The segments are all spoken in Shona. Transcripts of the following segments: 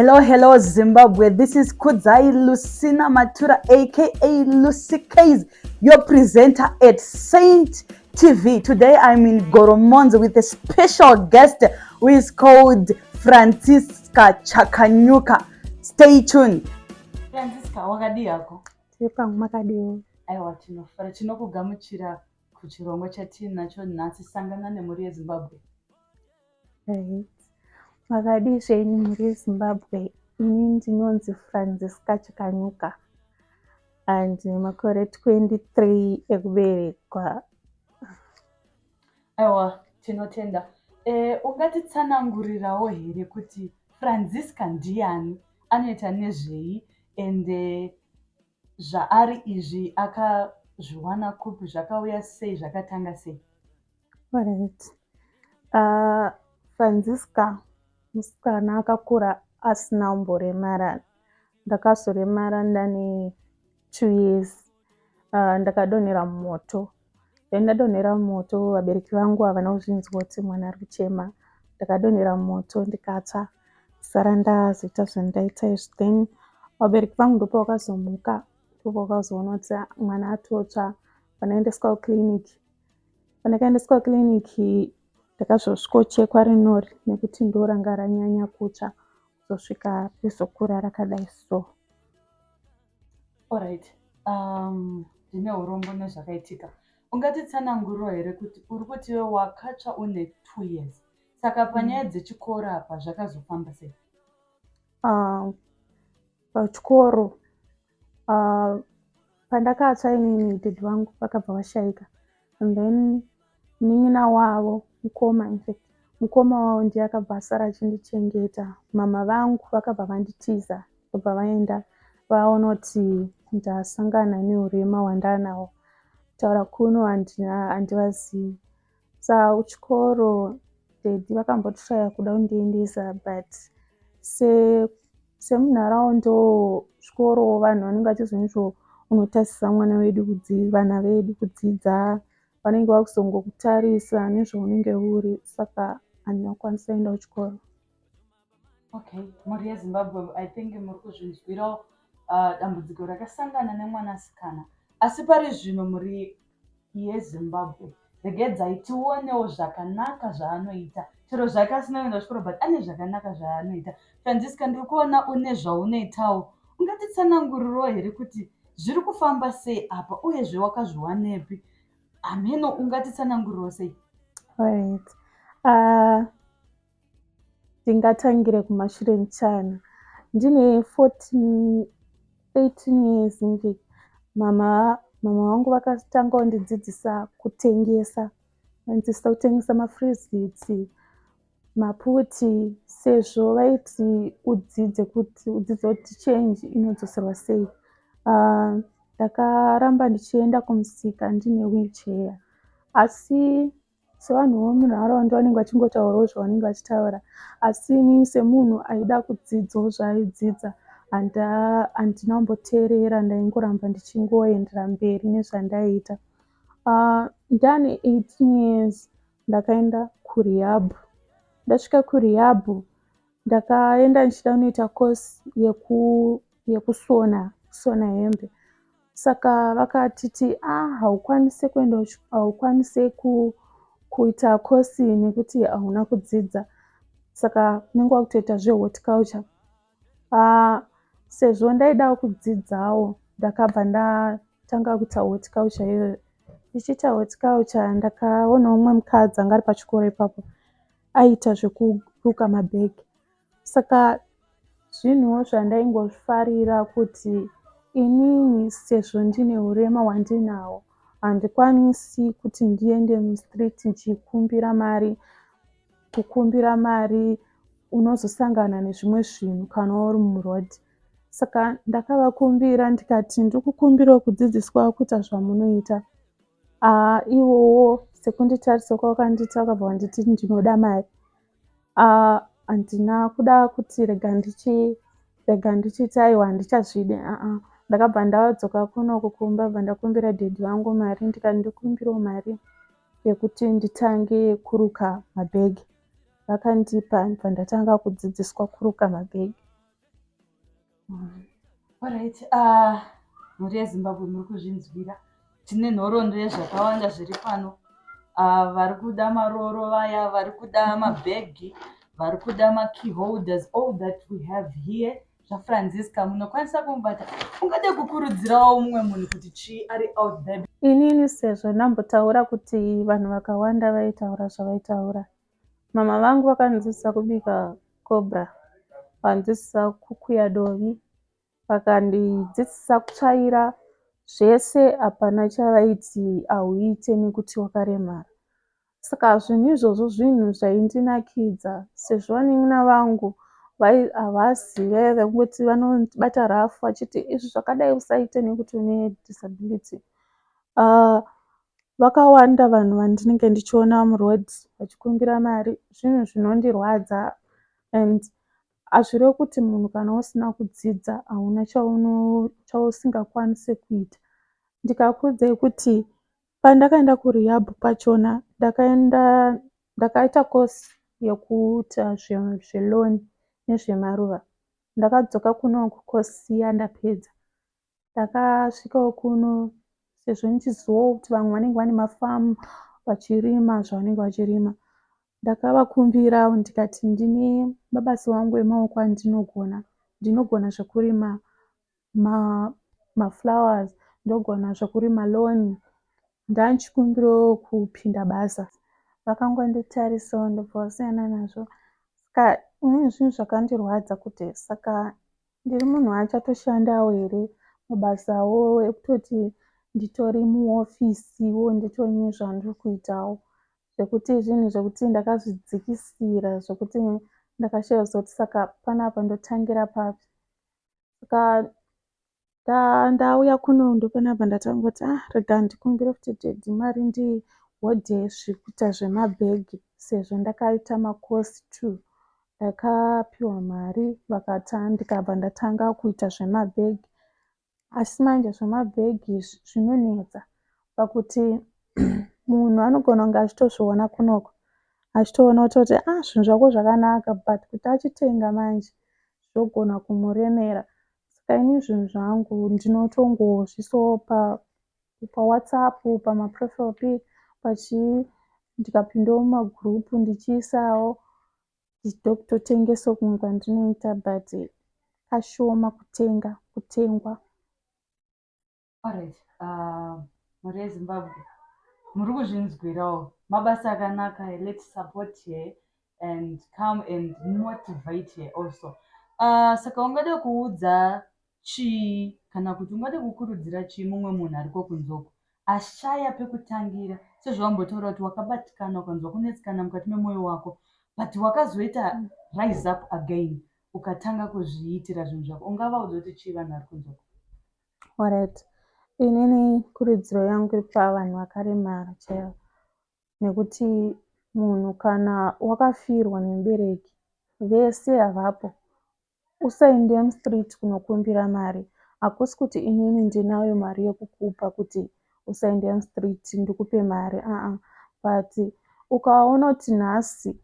Hello, hello, Zimbabwe. This is Kudzai Lucina Matura, aka Lucy Kays, your presenter at Saint TV. Today I'm in Goromonzi with a special guest who is called Francisca Chakanyuka. Stay tuned. Francisca, wakadii hako? Tiri pamwe, makadiwo? Aiwa, tinofara, tinokugamuchira kuchirongwa chatinacho nhasi, Sangana Nemhuri yeZimbabwe. Right. Makadii zvenyu, mhuri yeZimbabwe? Ini ndinonzi Francisca Chakanyuka, ndine makore 23 ekuberekwa. Aiwa, tinotenda. Ungatitsanangurirawo here kuti Francisca ndiani, anoita nezvei, ende zvaari izvi akazviwana kupi, zvakauya sei, zvakatanga sei? Alright. Francisca musikana akakura asina kumboremara. Ndakazoremara ndane 2 years. Ndakadonhera mumoto. Then ndadonhera mumoto, vabereki vangu havana kuzvinzwa kuti mwana ari kuchema. Ndakadonhera mumoto ndikatsva, sara ndazoita zvandaita izvi. Then vabereki vangu ndopavakazomuka, ndopavakazoona kuti mwana atotsva. Vanoendeswa kukiriniki. Pandakaendeswa kukiriniki, ndakazosvikochekwa rinori nekuti ndo ranga ranyanya kutsva kuzosvika rizokura rakadai so. Alright. Ndine urombo nezvakaitika. Ungatitsanangurirawo here kuti uri kuti iwe wakatsva une 2 years, saka panyaya dzechikoro apa zvakazofamba sei? Pachikoro, pandakatsva inini, daddy vangu vakabva vashaika, and then munin'ina wavo, mukoma, infact mukoma wavo ndiye akabva asara achindichengeta. Mama vangu vakabva vanditiza, vabva vaenda vaona kuti ndasangana neurema hwandanawo. Kutaura kuno handivazivi. Saka kuchikoro daddy vakambotiraya kuda kundiendesa, but semunharaundawo chikoro vanhu vanenge vachizonzi unotasisa mwana wedu, vana vedu kudzidza, vanenge vakuzongokutarisa nezvaunenge uri, saka handina kukwanisa kuenda kuchikoro. Okay, mhuri yeZimbabwe, I think muri kuzvinzwirawo dambudziko rakasangana nemwanasikana. Asi pari zvino, mhuri yeZimbabwe, regedzai tionewo zvakanaka zvaanoita, chero zvake asina kuenda kuchikoro, but ane zvakanaka zvaanoita. Francisca, ndiri kuona une zvaunoitawo. Ungatitsanangurirawo here kuti zviri kufamba sei apa, uyezve wakazviwanepi? Hameno, ungatitsanangurirawo sei? Right. Ndingatangire kumashure muchana. Ndine 14, 13 years inge mama vangu vakatanga kundidzidzisa kutengesa. Vandidzidzisa kutengesa mafreezits, maputi, sezvo vaiti udzidze kuti change inodzoserwa sei. Ndakaramba ndichienda kumusika ndine wheelchair, asi sevanhu vomunharaunda vanenge vachingotaurawo zvavanenge vachitaura, asi inini semunhu aida kudzidzawo zvaaidzidza, handina kumboteerera. Ndaingoramba ndichingoendera mberi nezvandaiita. Ndane 18 years ndakaenda kurehab. Ndasvika kurehab, ndakaenda ndichida kunoita course yekusona, kusona hembe. Saka vakatiti, "Ah, haukwanisi kuenda, haukwanisi kuita course nekuti hauna kudzidza, saka unenge wakutoita zvehorticulture." Sezvo ndaida kudzidzawo, ndakabva ndatanga kuita horticulture iyoyo. Ndichiita horticulture, ndakaona umwe mukadzi anga ari pachikoro ipapo aiita zvekuruka mabhegi. Saka zvinhuwo zvandaingofarira kuti inini, sezvo ndine urema hwandinahwo, handikwanisi kuti ndiende mustreet ndichikumbira mari. Kukumbira mari unozosangana nezvimwe zvinhu kana uri muroad. Saka ndakavakumbira ndikati, "Ndiri kukumbirawo kudzidziswa kuita zvamunoita." Ivowo sekunditarisa kwavakandiita, vakabva vanditi, "Ndinoda mari." Handina kuda kuti rega ndichiti aiwa, handichazvidi. Aa, ndakabva ndadzoka kunoku kumba, bva ndakumbira daddy vangu mari, ndikati, "Ndikumbirawo mari yekuti nditange kuruka mabhegi." Vakandipa, ndibva ndatanga kudzidziswa kuruka mabhegi. Alright, mhuri yeZimbabwe, muri kuzvinzwira. Tine nhoroondo yezvakawanda zviri pano. Vari kuda maroro vaya, vari kuda mabhegi, vari kuda makey holders, all that we have here zvaFrancisca, munokwanisa kumubata. Ungade kukurudzirawo mumwe munhu kuti chii ari out there? Inini sezvo ndambotaura kuti vanhu vakawanda vaitaura zvavaitaura, mama vangu vakandidzidzisa kubika cobra, vakandidzidzisa kukuya dovi, vakandidzidzisa kutsvaira zvese. Hapana chavaiti hauite nekuti wakaremara. Saka zvinhu izvozvo zvinhu zvaindinakidza, sezvo vanin'ina vangu havazive vekungoti vanobata rafu vachiti izvi zvakadai usaite nekuti une disability. Vakawanda vanhu vandinenge ndichiona muroad vachikumbira mari, zvinhu zvinondirwadza, and hazvirevi kuti munhu kana usina kudzidza hauna chausingakwanisi kuita. Ndikakuudzai kuti pandakaenda kurehab pachona, ndakaenda ndakaita course yekuita zveloni nezvemaruva. Ndakadzoka kunoku course iya ndapedza. Ndakasvikawo kuno sezvo ndichizivawo kuti vamwe vanenge vane mafamu vachirima zvavanenge vachirima. Ndakavakumbira ndikati ndine mabasa angu emaoko andinogona. Ndinogona zvekurima maflowers, ndogona zvekurima lawn. Ndandichikumbirawo kupinda basa. Vakangonditarisawo ndobva vasiyana nazvo. Saka inini zvinhu zvakandirwadza kuti saka ndiri munhu achatoshandawo here mabasawo ekutoti nditori muofisiwo, nditori nezvandiri kuitawo, zvekuti zvinhu zvekuti ndakazvidzikisira zvekuti ndakashaya kuti saka panapa ndotangira papi. Saka ndauya kuno ndopanapa ndatanga ah, rega ndikumbire futi daddy mari ndihodhe zvekuita zvemabhegi, sezvo ndakaita makosi 2. Ndakapiwa mari ndikabva ndatanga kuita zvemabhegi. Asi manje zvemabhegi izvi zvinonetsa pakuti munhu anogona kunge achitozviona kunoko, achitoona kutoti ah, zvinhu zvako zvakanaka, but kuti achitenga manje zvogona kumuremera. Saka ini zvinhu zvangu ndinotongozviisawo paWhatsApp, pamaprofile pic, pachii, ndikapindawo mumagurupu ndichiisawo, ndokutotengesawo kumwe kwandinoita, but kashoma kutenga kutengwa. Alright, mhuri yeZimbabwe, muri kuzvinzwirawo mabasa akanaka. Let's support her and come and motivate her also. Saka ungade kuudza chii kana kuti ungade kukurudzira chii mumwe munhu ariko kunzoko ashaya pekutangira, sezvawambotaura kuti wakabatikana, ukanzwa kunetsekana mukati memwoyo wako, but wakazoita rise up again, ukatanga kuzviitira zvinhu zvako? Ungavaudza kuti chii vanhu vari kunzoko? Alright, inini kurudziro yangu iri pavanhu vakaremara chaivo, nekuti munhu kana wakafirwa nemubereki, vese havapo, usaende mustreet kunokumbira mari. Hakusi kuti inini ndinayo mari yekukupa kuti usaende mustreet ndikupe mari, aa, but ukaona kuti nhasi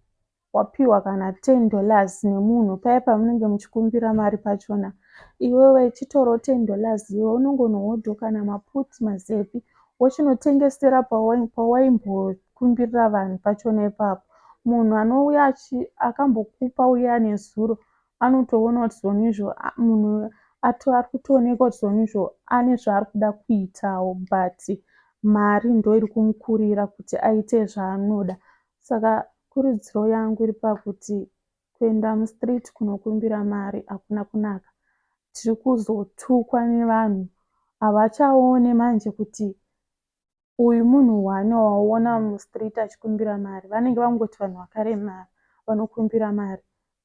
wapiwa kana $10 nemunhu paya pamunenge muchikumbira mari pachona, iwewe chitorawo $10 iwe unongonohodha kana maputi, mazepi, wochinotengesera pawaimbokumbirira vanhu pachona ipapo. Munhu anouya akambokupa uya nezuro anotoona kuti zvonizvo munhu ari kutooneka kuti zvonizvo ane zvaari kuda kuitawo, but mari ndo iri kumukurira kuti aite zvaanoda. Saka kurudziro yangu iri pakuti kuenda mustreet kunokumbira mari hakuna kunaka. Tiri kuzotukwa nevanhu, havachaone manje kuti uyu munhu one waona mustreet achikumbira mari. Vanenge vangoti vanhu vakaremara vanokumbira mari,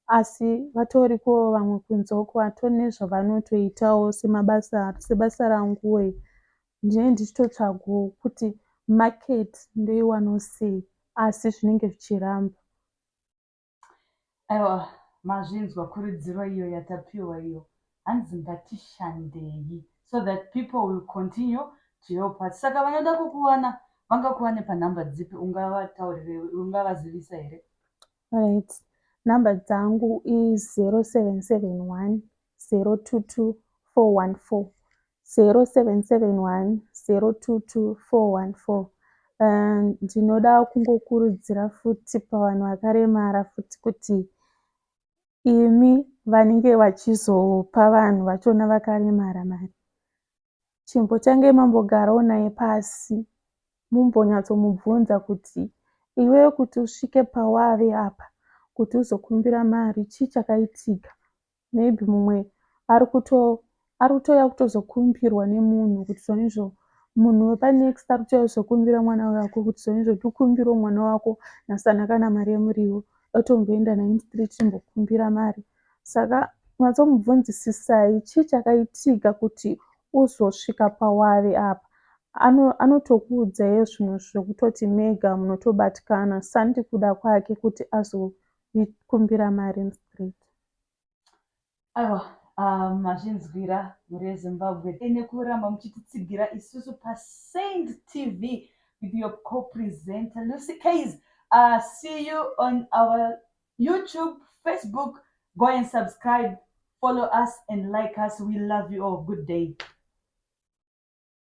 asi vatoriko vamwe kunzoko vatori nezvavanotoitawo semabasa. Sebasa ranguwo ndinenge ndichitotsvagawo kuti market ndoiwanawo sei, asi zvinenge zvichiramba. Aiwa, mazvinzwa kurudziro iyo yatapiwa iyo. Hanzi ngatishandei so that people will continue to help us. Saka vanoda kukuwana vangakuwane panhamba dzipi? Ungavataurire, ungavazivisa here? Right, nhamba dzangu i0771. 022 414. 0771 022 414. Ndinoda kungokurudzira futi pavanhu vakaremara futi kuti imi vanenge vachizopa vanhu vachona vakaremara mari, chimbotange mambogarawo naye pasi, mumbonyatsomubvunza kuti iwewe kuti usvike pawave apa, kuti uzokumbira mari, chii chakaitika? Maybe mumwe ari kutouya kutozokumbirwa nemunhu kuti zvonizvo, munhu wepanext ari kutouya kuzokumbira mwana wako kuti zvonizvo, tikumbirawo mwana wako, nhasi haana kana mari yemuriwo, otomboenda naye mustreet timbokumbira mari. Saka nyatsomubvunzisisai chii chakaitika kuti uzosvika pawave apa. Anotokuudzai zvinhu zvekutoti mega munotobatikana, sandi kuda kwake kuti azokumbira mari mustreet. Aiwa, mazvinzwira, mhuri yeZimbabwe, nekuramba muchititsigira isusu paSaint TV with your co-presenter Lucy Kays. See you on our YouTube, Facebook. Go and subscribe, follow us and like us. We love you all. Good day.